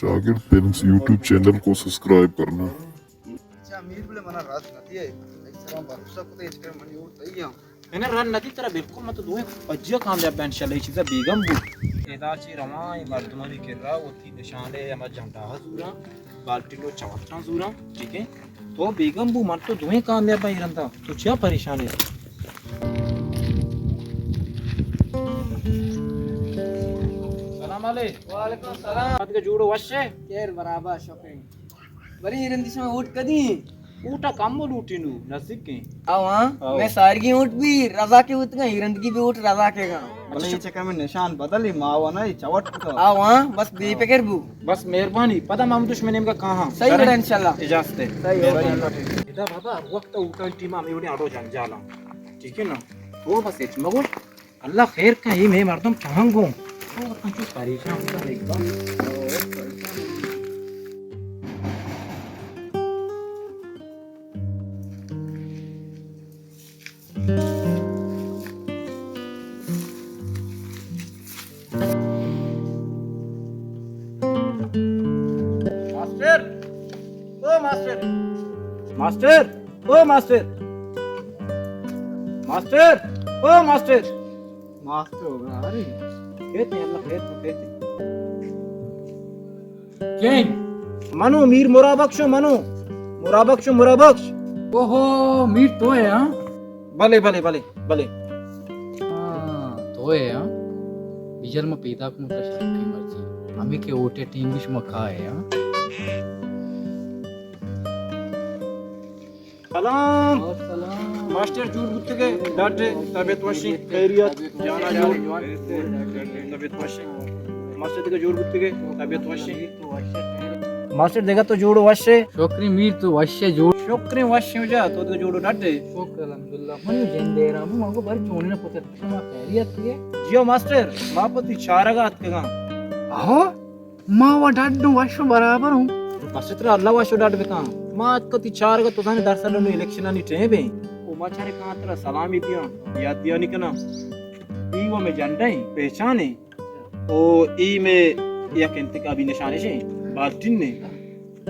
شاگرد prince YouTube channel کو سبسکرائب کرنا۔ اچھا، امیر بلے منا رد نہ دیئے۔ تئی سرا بھروسہ کتے، اچ کر منی ووٹ تئی ہاں۔ انا رد نہ دی ترا، بالکل من تو دوئیں پجیا کامیاب بیں انشاءاللہ، یہ چیزا بیگم بو۔ ادا چی رواں، یہ مردمانی کرا وتی نشانے ہما جھنڈا زوراں، بالٹی نو چوٹاں زوراں، ٹھیک ہے؟ تو بیگم بو، من تو دوئیں کامیاب بیں رندا۔ تو چیا پریشان ہے؟ سلام علیکم۔ وعلیکم السلام۔ آدگہ جوڑو وش ہے؟ خیر برابر، شکر۔ بلے اے رندی شما ووٹ کدی؟ ووٹا کم لوٹی نو، نزدیک ہیں۔ او ہاں، او۔ میں سارگی ووٹ بھی رضا کے ووٹ گا، اے رندگی بھی ووٹ رضا کے گا۔ بلے یہ چکا میں نشان بدل ہی ماوا نا، یہ چوٹ کتا۔ او ہاں، بس بے فکر بو۔ بس مہربانی، پدا محمد شمے نیم کا کہاں؟ صحیح بڑا انشاءاللہ۔ اجازت ہے۔ صحیح ہے۔ مہربانی۔ ادا بابا، ہر وقت ووٹاں ٹیم ہمیں وڑے آڑو جنجالاں۔ ٹھیک ہے نا؟ وہ بس ایچ مگوش۔ اللہ خیر کن، اے مئے مردم چہاں گوں۔ او، وتاں چو پریشان کن، اقبال۔ ماسٹر! او ماسٹر! ماسٹر! او ماسٹر! ماسٹر! او ماسٹر! ماسٹر ہوگا، ارے۔ کہتے ہیں، اللہ خیر کو کہتے ہیں۔ کہیں؟ منو، میر مرابخش، منو۔ مرابخش، مرابخش۔ اوہو، میر تو ہے، ہاں؟ بلے، بلے، بلے، بلے۔ ہاں، تو ہے، ہاں؟ بیجل ما پیدا کن تا شرکی مرچی۔ ہمیں کے اوٹے ٹیم بھی شما کھائے، ہاں؟ سلام۔ سلام۔ ماسٹر جوڑ بوتگے، ڈاڈے، طبیعت وشی، خیریت، جانا جوڑ، طبیعت وشی۔ ماسٹر دیگه جوڑ بوتگے، طبیعت وشی۔ ماسٹر دیگه تو جوڑ وشے؟ شکری میر تو وشے جوڑ۔ شکری وشے جا، تو دیگه جوڑ ڈاڈے۔ شکر الحمدللہ۔ من جندے را، من کو بر چونے نہ پتر، شما خیریت ہے؟ جیو ماسٹر، ما پتی چارگا اتکگاں۔ ہاں؟ ما و ڈڈ وش و برابر ہوں۔ بس ترا اللہ وش و ڈڈ بکن۔ ما اتکتی چارگا، تو زانے درسا نو الیکشنانی ٹیم ہے۔ او ما چارے کان ترا سلامی دیاں، یاد دیانی کنا۔ ای و میں جنڈا ہیں، پہچان ہے۔ او ای میں یک انتخابی نشانش ہیں، بالٹین نے۔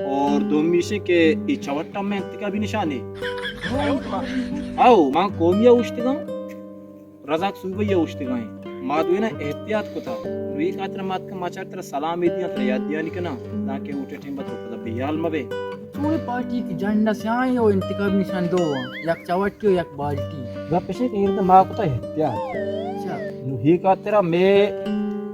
اور دومیش ہے کہ ای چوٹا میں انتخابی نشان ہے۔ او، ما قومیا اوشتگاں۔ رزاق صوبہ ء اوشتگائیں۔ ما دوئیناں احتیاط کتا۔ نو اے خاطر ما اتکاں، ما چار ترا سلامے دیاں، ترا یاد دیانی کناں، دانکہ ووٹ ء ٹیم ء تو پدا بے حال مہ بے۔ چونیں پارٹی کہ جنڈ ء سیاہیں و انتخابی نشان دو آں، یک چوٹی و یک بالٹی۔ گپ اش انت کہ اے رند ما کتا احتیاط۔ اچھا۔ نو اے خاطر ء مئے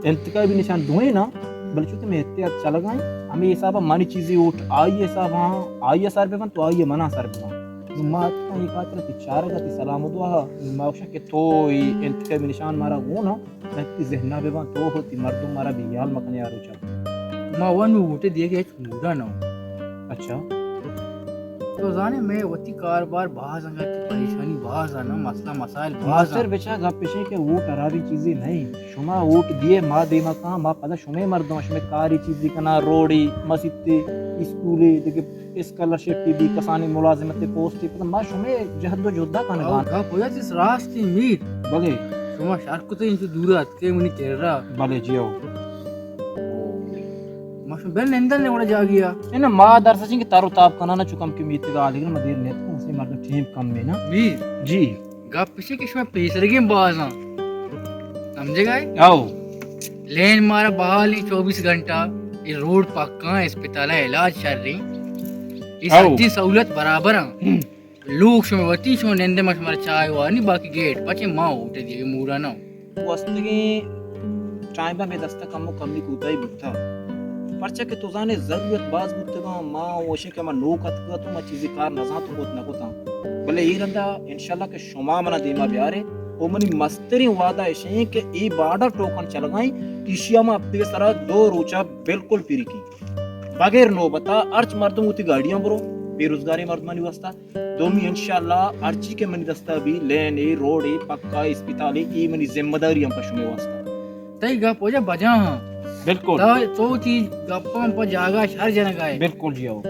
انتخابی نشان دوئیں نا، بلے چونکہ مئے احتیاط چلگائیں، ہمے حساب ء منی چیزے ووٹ آئی حساب ء آں، آئی ء سر بہ بنت تو آئی ء منا سر بہ بنت۔ نوں ما اتکاں اے خاطر ء تئی چارگ ء تئی سلام ء دعا ء۔ نوں ما گوشاں کہ تو اے انتخابی نشان مارا گون ء، تئی ذہن ء بہ بنت، تو وتی مردم مارا بے حیال مکن ء آ روچ ء۔ ما و نوں ووٹ ء دیگ ء ہچ موڈ ء نہ اوں۔ اچھا۔ تو زانے مئے وتی کاروبار باز انگت، پریشانی باز ء، مسئلہ مسائل باز ماسٹر ء۔ بچا گپ اش کہ ووٹ ہرابیں چیزے نہ انت۔ شما ووٹ دیئے، ما دیما کاں، ما پدا شمئے مردم، شمئے کاری چیزی کناں، روڈے، مسیتے، اسکولے، دگہ اسکالرشپے بی، کسانیں ملازمتے پوسٹے، پدا ما شمئے جہد و جہدا کنگا۔ او گپ ہو جاتی، راست میر۔ بلے۔ شما شر کتے، انچو دور اتکے منی کرا۔ بلے جی او۔ ما شما بل نندن نے وڑا جاگیا۔ اے نا، ما درس چنکہ تر و تاب کنانا چکم کہ میتگا آلیگن، ما دیر نیت کو، اسے مردم ٹیم کم میں نا۔ میر۔ جی۔ گپ اش کہ شما پیسرگیں باز آں۔ سمجھگائے؟ او۔ لین مارا بحال ایں چوبیس گھنٹہ، اے روڈ پکا ایں، اسپتال ء علاج شر ایں۔ اے او۔ سجیں سہولت برابر آں۔ ہم۔ لوگ شما وتی، شما نندے ما شمارا چائے وانی، باقی گیٹ پچیں، ما ووٹ دیگے مورا نہ۔ گوستگیں ٹائم ء مئے دست ء کمو کمی کوتاہی بوتگ، پرچا کہ تو زانے ضرورت باز بوتگاں، ما وشیں کہ ما نوک اتکگ اتوں، ما چیزے کار نہ زانت و کت نہ کتاں، بلے اے رندا انشاءاللہ کہ شما منا دیما بیارے، او منی مستریں وعدہ اشیں کہ اے بارڈر ٹوکن چلگائیں، ایشی ء ما ہفتگ ء سرا دو روچا بالکل فری کیں، بغیر نوبتا، ہرچ مردم وتی گاڑیاں برو، بے روزگاریں مردمانی واسطہ۔ دومی انشاءاللہ ہرچی کہ منی دستا بی، لین اے، روڈ اے، پکا اے، اسپتال اے، اے منی ذمہ داری ہم پہ شمے واسطہ۔ تئی گپ واجہ بجا ہاں۔ بالکل۔ تو، تو وتی گپاں پہ جاگہ شر جنگا ئے۔ بالکل جی ہو۔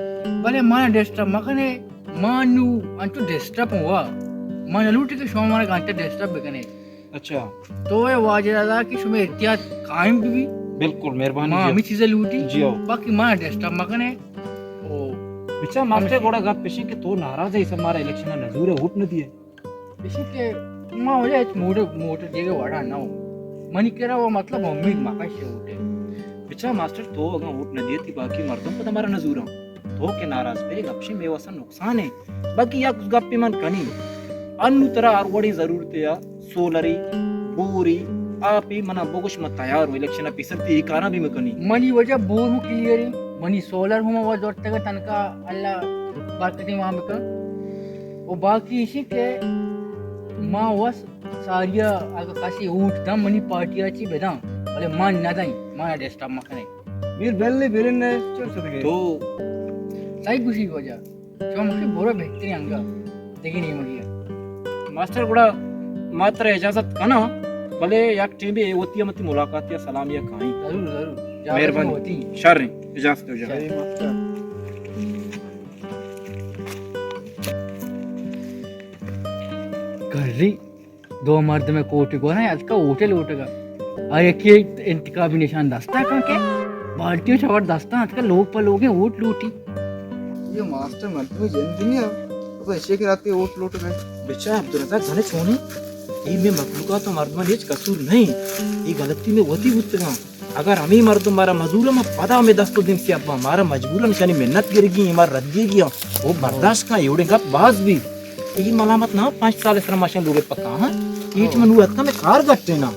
بلے منا ڈسٹرب مکنے، ما نو انچو ڈسٹرب ہوا۔ ما نہ لوٹی کہ شما منا گھنٹہ ڈسٹرب بکنے۔ اچھا۔ تو اے واجہ دادا کہ شمے احتیاط قائم بی، بالکل، مہربانی ما جی۔ ہمیں چیزیں لوٹی۔ جی ہو۔ باقی ما ڈسٹرب مکنے۔ او بچا ماسٹر، گڑا گپ پیشیں کہ تو ناراض ہے، اس مارا الیکشن نزور ہے، ووٹ نہ دیے۔ ایشی کہ ما وجہ ہچ موڈ، موڈ دیگہ وڑا نہ ہوں۔ منی کرا وہ مطلب امید مکش ہے ووٹے۔ بچا ماسٹر، تو اگاں ووٹ نہ دیے، تی باقی مردم پدا مارا نزوراں۔ تو کہ ناراض بے، گپ شے، مے واسا نقصان ہے۔ باقی یک گپے من کنی۔ انو ترا ہر وڑیں ضرورت ہے، سولری، بوری، آپی، منا بگوش، من تیار ہوں، الیکشن پیسر تی اے کاراں بھی مکنی۔ منی وجہ بور ہوں کلیئر ہے، منی سولر ہوں، من وجہ دورتگا تنکا اللہ برکتیں وہاں بکن۔ و باقی ایشی کہ ما وس ساریا اگہ کسی اوٹ دم منی پارٹی چی بداں، بلے ما ندائیں، ما ڈسٹرب مکنیں۔ میر بلی برن نے چل سدگے۔ تو صحیح گوشی وجہ۔ چون مخی برو بہترین انگا۔ دیگی نہیں مگی۔ ماسٹر گڑا ما ترا اجازت کنا، بلے یک ٹیم بھی وتی ہم تی ملاقات یا سلام یا کائیں۔ ضرور، ضرور۔ اجازت مہربانی۔ ہوتی۔ شر ہیں، اجازت ہو جائے۔ شر۔ کری دو مردم کوٹی گورا اتکا ووٹ لوٹگا۔ ہر یکی انتخابی نشان دستا کن کہ بالٹی چوار دستا اتکا لوگ پہ لوگیں ووٹ لوٹی۔ یہ ماسٹر مردم جند نیا، اب ایشے کے رات کے ووٹ لوٹگا۔ بچا عبدالرزاق زانے چونی؟ یہ میں مخلوقات و مردمان ہچ قصور نہیں۔ یہ غلطی میں وتی بوتگاں۔ اگر ہمے مردم مارا مزور، ما پدا ہمے دست و دیم سیاہ باں، مارا مجبورن شانی منت گرگی، مارا رد گرگی، او برداشت کن، ایوڑیں گپ باز بی۔ ای ملامت نہ، پنچ سال سر ماشین لوگے پکا، ہاں؟ ایٹ من نو اتکا میں کار گٹے نا۔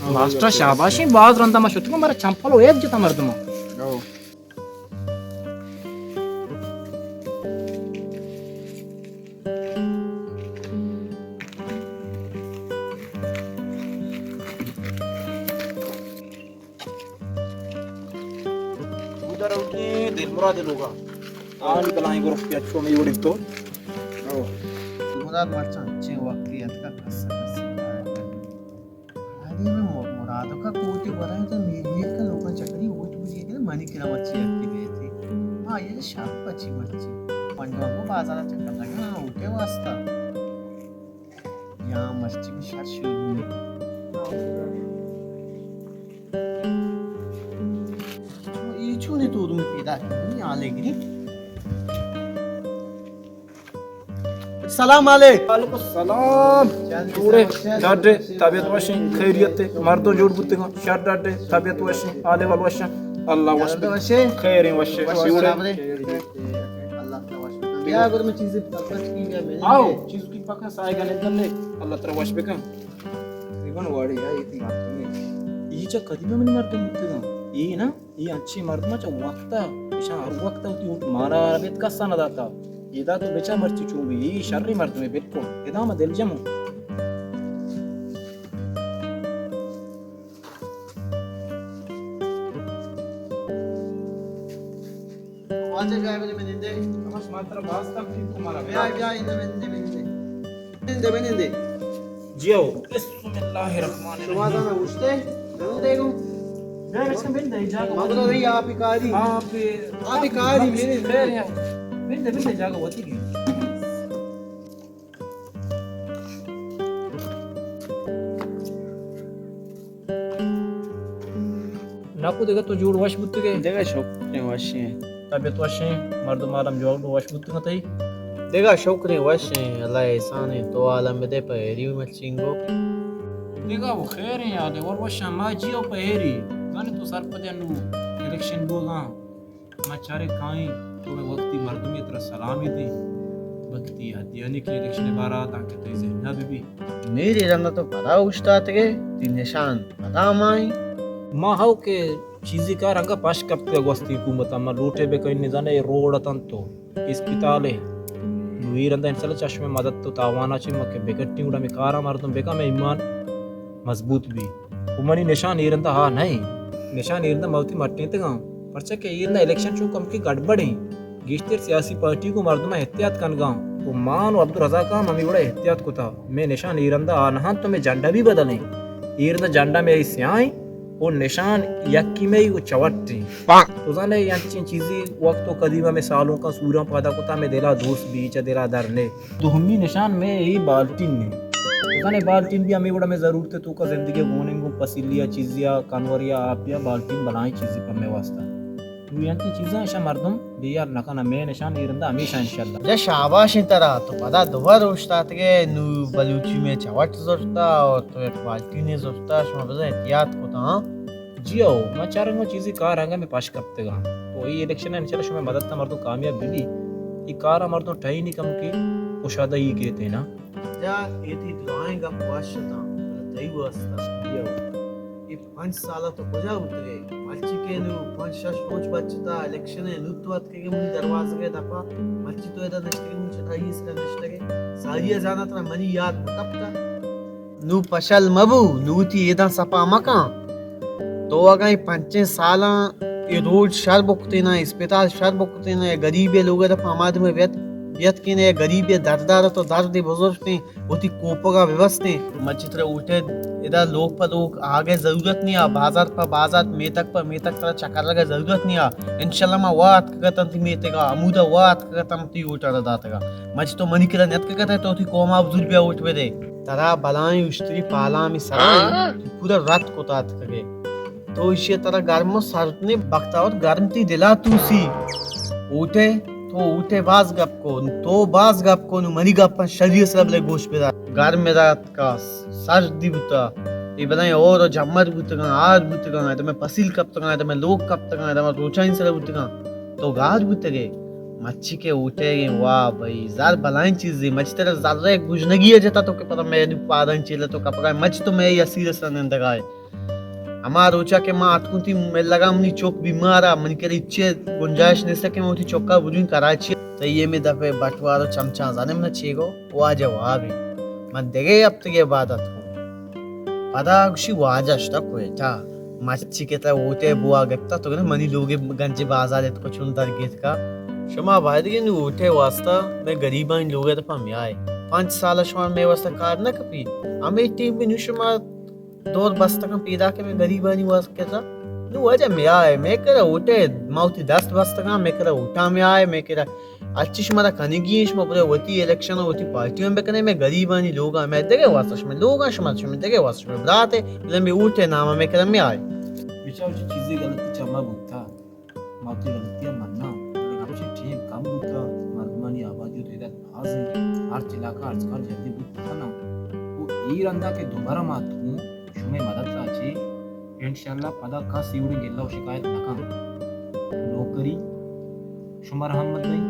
ماسٹر شاباشیں، باز رندا ما شتگا، مارا چمپل و ایب جتا مردم۔ اودا روگی دلمراد لوگا۔ آنی بلائیں گروپ کے اچھو میں وڑی تو۔ او۔ دلمراد مرچاں چے وقتی اتکا کس کس۔ آدی میں مر-، مرادو کا کوٹی برائے تو میر میر کا لوگا چکری ووٹ بجی کہ منی کرا مرچی اکی بیتی۔ ہاں، یہ شاپ پچی مرچی۔ پنجوان کو بازار چکر لگا، ہاں، اوٹے واسطہ۔ یا مرچی بھی شر شروع ہوئی۔ یہ چونی تو دم پیدا کنی، آلے گری۔ سلام علیک۔ وعلیکم السلام۔ جوڑے، ڈاڈے، طبیعت وشیں، خیریت ہے، مردو جوڑ بوتگا، شر ڈاڈے، طبیعت وشیں، آلے وال وشیں، اللہ وش بکن۔ خیریں وشیں، جوڑے۔ اللہ تعالی وش بکن۔ بیا اگر میں چیزیں پکا چکی گیا میں۔ آؤ، چیز کی پکا سائے گا نہیں، اللہ تعالی وش بکن۔ تقریباً واڑی ہے، یہ تھی مردم ہے۔ یہ چا قدیمہ منی مردم بوتگا۔ یہ نا، یہ انچی مردم چا وقتا، ایشاں ہر وقتا ہوتی ہوت مارا بیت کسا نہ داتا۔ یہ دا تو بچا مرچی چون بھی، یہ شریں مردم ہے بالکل۔ ادا ما دل جمو۔ واجہ جائے بنے میں نندے۔ بس ماترا باز تکلیف تمہارا۔ بیا، بیا، اندے میں نندے، میں نندے۔ نندے، میں نندے۔ جیو، بسم اللہ الرحمن الرحیم۔ شما دانا گوشتے، نندے گو۔ بیا، بچکن بندے، جاگہ مدرا وتی۔ رہی آپ ہی کاری۔ آپ ہی۔ آپ ہی کاری، میرے۔ خیر ہے۔ بندے، بندے، جاگہ وتی گئی۔ ناکو دگہ تو جوڑ وش بوتگے؟ دگہ شکر وشیں۔ طبیعت وشیں، مردم عالم جوڑ وش بوتگا تئی؟ دگہ شکر وشیں، اللہ احسان تو عالم دے پہ ایری مرچینگو۔ دگہ وہ خیریں یاد ہے، اور وشاں ما جیو پہ ایری۔ زانے تو سرپدے نو الیکشن بوگاں۔ ما چارے کائیں، تو میں وقتی مردمی ترا سلامی دیں۔ وقتی ہدیانی کے الیکشن بارا تاکہ تئی ذہنہ بی بی۔ میری رندا تو پدا اوشتاتگے، تی نشان پدا مائیں۔ ما ہو کہ چیزی کار انگا پش کپتگا گوستی حکومت، ما لوٹے بکن نزانے روڈ اتن تو اسپتالے۔ نو ای رندا انشاءاللہ چشم مدد تو تاوانا چے ما کہ بکٹی گڑا میں کارا مردم بکا میں ایمان مضبوط بی۔ و منی نشان اے رندا آ نہ ایں۔ نشان اے رندا ما وتی مٹینتگاں۔ پرچا کہ اے رندا الیکشن چو کمکے گڑبڑ ایں۔ گیشتر سیاسی پارٹی کو مردم احتیاط کنگاں۔ و مان و عبدالرزاق ہم ہمے وڑا احتیاط کتا۔ مئے نشان اے رندا آ نہ انت تو مئے جھنڈا بھی بدل ایں۔ اے رندا جھنڈا مئے سیاہ ایں و نشان یکی مئے و چوٹ ایں۔ تو زانے انچیں چیزی وقت و قدیم ہمے سالوں کا سوراں پادا کتا مئے دلا دوست بھی چا دلا در نے۔ دومی نشان مئے اے بالٹین نے۔ بزانے بالٹین بھی ہمے وڑا مئے ضرورت ہے، توکا زندگی گوننگو پسیلی ءَ چیزے ءَ، کنورے ءَ آپے ءَ، بالٹی بلائیں چیزے پہ مئے واسطہ۔ تو اے انچیں چیزاں اشاں مردم بے یار نہ کناں، مئے نشان ایرندا ہمیشہ انشاءاللہ۔ جا شاباش انت ترا، تو پدا دوبر اوشتاتگے، نو بلوچی مئے چوٹ زرتا اور تو یک بالٹینے زرتا، شما بزاں احتیاط کتا، ہاں؟ جی ہو، ما چارگاں چیزے کار انگا مئے پش کپتگاں۔ تو اے الیکشن ءَ انشاءاللہ شمئے مدد ءَ مردم کامیاب بہ بی۔ اے کار ءَ مردم ٹہینی کمکے کشادہ ای کیت نا۔ جا اے تئی درائیں گپ وش اتاں، بلے تئی واسطہ۔ جی ہو۔ اے پنچ سال ءَ تو کجا بوتگے؟ مرچی کہ نو پنچ شش روچ بچتا الیکشن ءَ، نو تو اتکگے منی دروازگ ءِ دپا، مرچی تو ادا نشتگے، من چہ تئی سرا نشتگے۔ ساری ءَ زاناں ترا منی یات نہ کپتا۔ نو پشل مبو، نو وتی ایداں سپا مکن۔ تو اگاں اے پنچیں سالاں اے روڈ شر بکتیناں، اسپتال شر بکتیناں، یا گریبے لوگ ءِ دپا ہما دمے بیت، بیت کیناں، یا گریبے دردار تو دردے بزرتیں، وتی کوپگا ببستیں۔ مرچی ترا اوٹے ادا لوگ پہ لوگ آگے ضرورت نیا، بازار پہ بازار، میتگ پہ میتگ ترا چکرگا ضرورت نیا۔ انشاءاللہ ما وا اتکگتاں تئی میتگا، ہمودا وا اتکگتاں تئی اوٹا را داتگا۔ مرچی تو منی کرا نیتکگتے، تو تئی قوما بزور بیا اوٹ بدے۔ ترا بلائیں اشتری پالامی سرا انت، تو پورا رد کتا اتکگے۔ تو ایشی ترا گرم و سرد نے بختاور گرم تئی دلا توسی۔ اوٹے، تو اوٹے باز گپ کو، تو باز گپ کو، نو منی گپاں شری سرا بلے گوش بدار۔ گرم ادا اتکا، سردی بوتا، اے بلائیں اور و جمر بوتگاں، آر بوتگاں، ادا مئے پسیل کپتگاں، ادا مئے لوگ کپتگاں، ادا مئے روچانی سرا بوتگاں۔ تو گار بوتگے، مچی کہ اوٹے گے، واہ بھائی، زر بلائیں چیزے، مچی ترا زر ءِ گژنگی ءَ جتا تو کہ پدا مئے نو پادانی چیلہ تو کپگا ئے، مچی تو مئے اسیر سرا نندگا ئے۔ ہما روچا کہ ما اتکوں تئی ملگا منی چک بیمارا، منی کرا ہچے گنجائش نیست کہ من وتی چکا بجوئیں کراچی۔ تئی ہمے دپے بٹوار و چمچاں زانے من چی گو؟ واجہ وابی۔ من دگہ ہفتگے بعد اتکوں۔ پدا گوشی واجہ اشتا کوئٹہ۔ مرچی کہ ترا اوٹے بوا گپتا تو گنے منی لوگے گنجے بازار اتکو چون درگیتکا۔ شما باید کہ نو اوٹے واسطہ مئے گریبانی لوگے دپا میائے۔ پنچ سال شما مئے واسطہ کار نہ کپی۔ ہمے ٹیم بھی نو شما دور بستگاں پیداک مئے گریبانی واسطہ۔ نو واجہ میائے، مئے کرا اوٹے، ما وتی دست بستگاں، مئے کرا اوٹاں میائے، مئے کرا ہرچی شمارا کنگی ایں، شما برو وتی الیکشن و وتی پارٹی ہم بکنے، مئے گریبانی لوگاں، مئے دگہ واسطہ شمئے لوگاں، شما شمئے دگہ واسطہ شمئے برات ئے، بلے مئے اوٹے نام مئے کرا میائے۔ بچار چی چیزے غلطی چما بوتا، ما وتی غلطی مناں، بلے ہمشی ٹیم کم بوتا، مردمانی آبادی و تعداد باز انت، ہرچ علاقہ ہرچ کار جلدی بوت نہ کناں۔ و اے رندا کہ دوبارہ ما اتکوں، شمئے مدد ءَ چہ انشاءاللہ پدا کس اے وڑیں گلہ و شکایت نہ کنت۔ نوکری شمارا ہم مہ دئیں،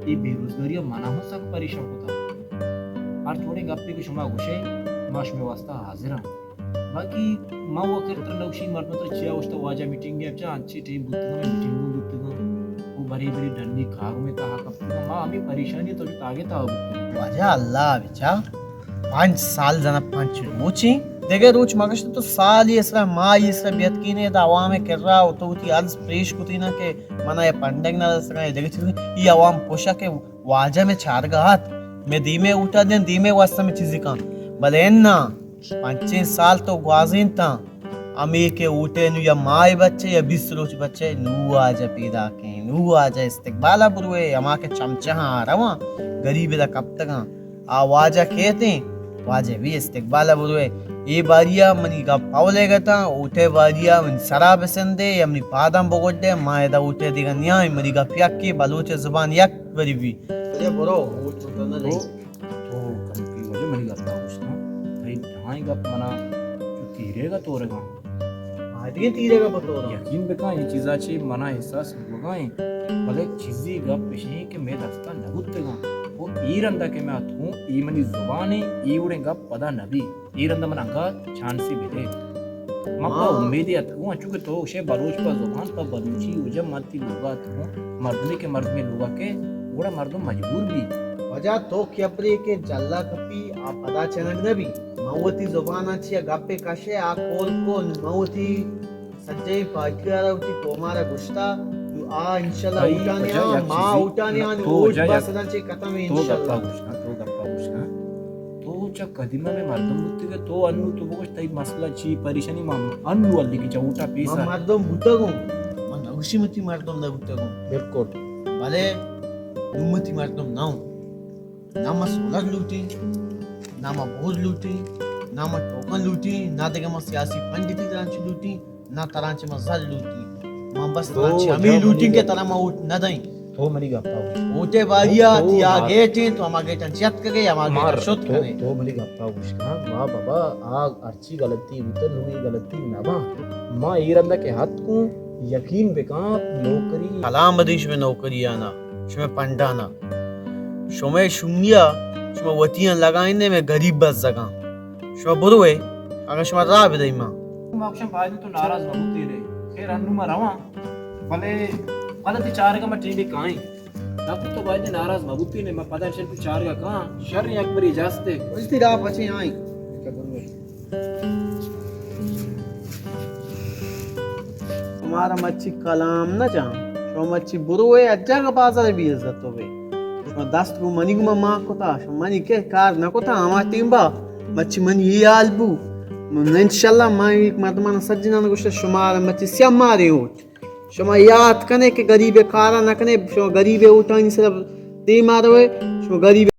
اے بے روزگاری ءَ منا ہم سک پریشان کتا۔ ہر وڑیں گپے کہ شما گوشے، ما شمئے واسطہ حاضر آں۔ باقی ما وکر تر نوشی مردم تر چیا گوشتا واجہ میٹنگ ءَ چا انچے ٹیم بوتگاں، میٹنگ بوتگاں۔ او بری بری ڈنی کاروں تہا کپتگاں۔ ما ہمیں پریشانی تو تاگے تہا بوتگاں۔ واجہ اللہ بچا۔ پنچ سال زنا پنچ روچیں۔ دگہ روچ مگشت تو سالی اسرا، ماہی اسرا بیتکینے دا عوام کرا و تو وتی عرض پیش کتینا کہ منا یہ فنڈنگ نہ رسگا، یہ دگہ چیز، یہ عوام پوشا کہ واجہ میں چارگا ہات، میں دیمے اوٹا دیں، دیمے واسطہ میں چیزی کن۔ بلے انا، پنچیں سال تو گوازینتاں، ہمے کہ اوٹے نو یا ماہ بچے یا بیست روچ بچے، نو واجہ پیداکیں، نو واجہ استقبال ءَ بروے، ہما کہ چمچہاں آ رواں، گریب ادا کپتگاں۔ آ واجہ کیتیں، واجہ بھی استقبال ءَ بروے۔ اے باریا منی گپ پولے گتاں، اوٹے باریا منی سرا بسندے یا منی پاداں بگڈے، ما ادا اوٹے دیگا نیائیں، منی گپ یکے، بلوچ زبان یک بری بی۔ اجا برو، اوٹ تو نہ لئی۔ تو کمکی واجہ منی گپا گوش کن۔ تئی تہائیں گپ منا چو تیرے گا تورگا۔ آدگہ تیرے گا پہ تورا۔ یقین بکن، اے چیزا چے منا احساس بوگا ایں۔ بلے چیزی گپ اشیں کہ مئے دستا نہ بوتگاں۔ او اے رندا کہ میں اتکوں، اے منی زبان ایں، اے وڑیں گپ پدا نہ بی۔ اے رندا من انگا چانسی بدے۔ من پہ ہاں۔ امیدے اتکوں، انچو کہ تو گوشے بلوچ پہ زبان، پہ بلوچی وجہ من تئی لوگا اتکوں، مردمے کہ مردمے لوگا کہ گڑا مردم مجبور بی۔ واجہ تو کیبرے کہ جلا کپی، آ پدا چنگ نہ بی۔ من وتی زبانا چیا گپے کشے، آ کول کو، من وتی سجہیں پارٹی آرا وتی قوم آرا گوشتا، نو آ انشاءاللہ بھائی، اوٹانے واجہ آ، یک ما چیزے، اوٹانے آ، نو تو اوٹ واجہ بس یک، ادا چے ختم ہے تو گپا انشاءاللہ۔ گوش کن، تو گپا گوش کن۔ تو چا قدیمہ میں مردم بوتگے، تو انو تو بگوش تئی مسئلہ چی، پریشانی ما انو علی کی چا اوٹا پیسا۔ من مردم بوتگوں، من نگوشی متی مردم نہ بوتگوں۔ بالکل۔ بلے نو متی مردم نہ ہوں۔ نہ ما سولر لوٹیں، نہ ما بور لوٹیں، نہ من ٹوکن لوٹیں، نہ دگہ من سیاسی پنڈتی ترانچ لوٹیں، نہ ترانچ من زر لوٹیں۔ من بس تو ترانچ ہمیں لوٹیں کہ ترا من ووٹ نہ دیں۔ تو منی گپا گوش۔ ووٹے باریا تو، تو تیا گیٹیں، تو ہما گیٹاں چت کگے، ہما گیٹاں شت تو، کنے۔ تو منی گپا گوش کن۔ واہ بابا، آ ہرچی غلطی بوتہ، نوں اے غلطی نہ باں۔ ما اے رندا کہ ہتکوں، یقین بکن، نوکری۔ کلام بدی شمے نوکری آنا، شمے پنڈانا۔ شمے شومیا، شما وتیاں لگائینے، میں غریب بس زگاں۔ شما بروے، اگر شما راہ بدئی ما۔ ما گوشاں باید تو ناراض مہ بوتینے۔ خیر، انو ما رواں۔ بلے، بلے تی چارگا ما ٹیمے کائیں۔ نہ تو باید ناراض مہ بوتینے، ما پدا شر تو چارگا کاں۔ شر یک بری اجازت ہے۔ اس تی راہ بچے آئیں۔ شمارا مچی کلام نہ جان۔ شما مچی بروے، اجاگہ بازار بی عزت ہو بے۔ شما دست گو منی گو ما کتا، شما منی کے کار نہ کتا، ہما ٹیم با مچی منی یہ حال بو۔ من انشاءاللہ ما ایک مردمان سجنان گوشت، شمارا مچی سیاہ مارے ہوچ۔ شما یاد کنے کہ غریب کارا نہ کنے، شما غریب اوٹانی سر دیما روے، شما غریب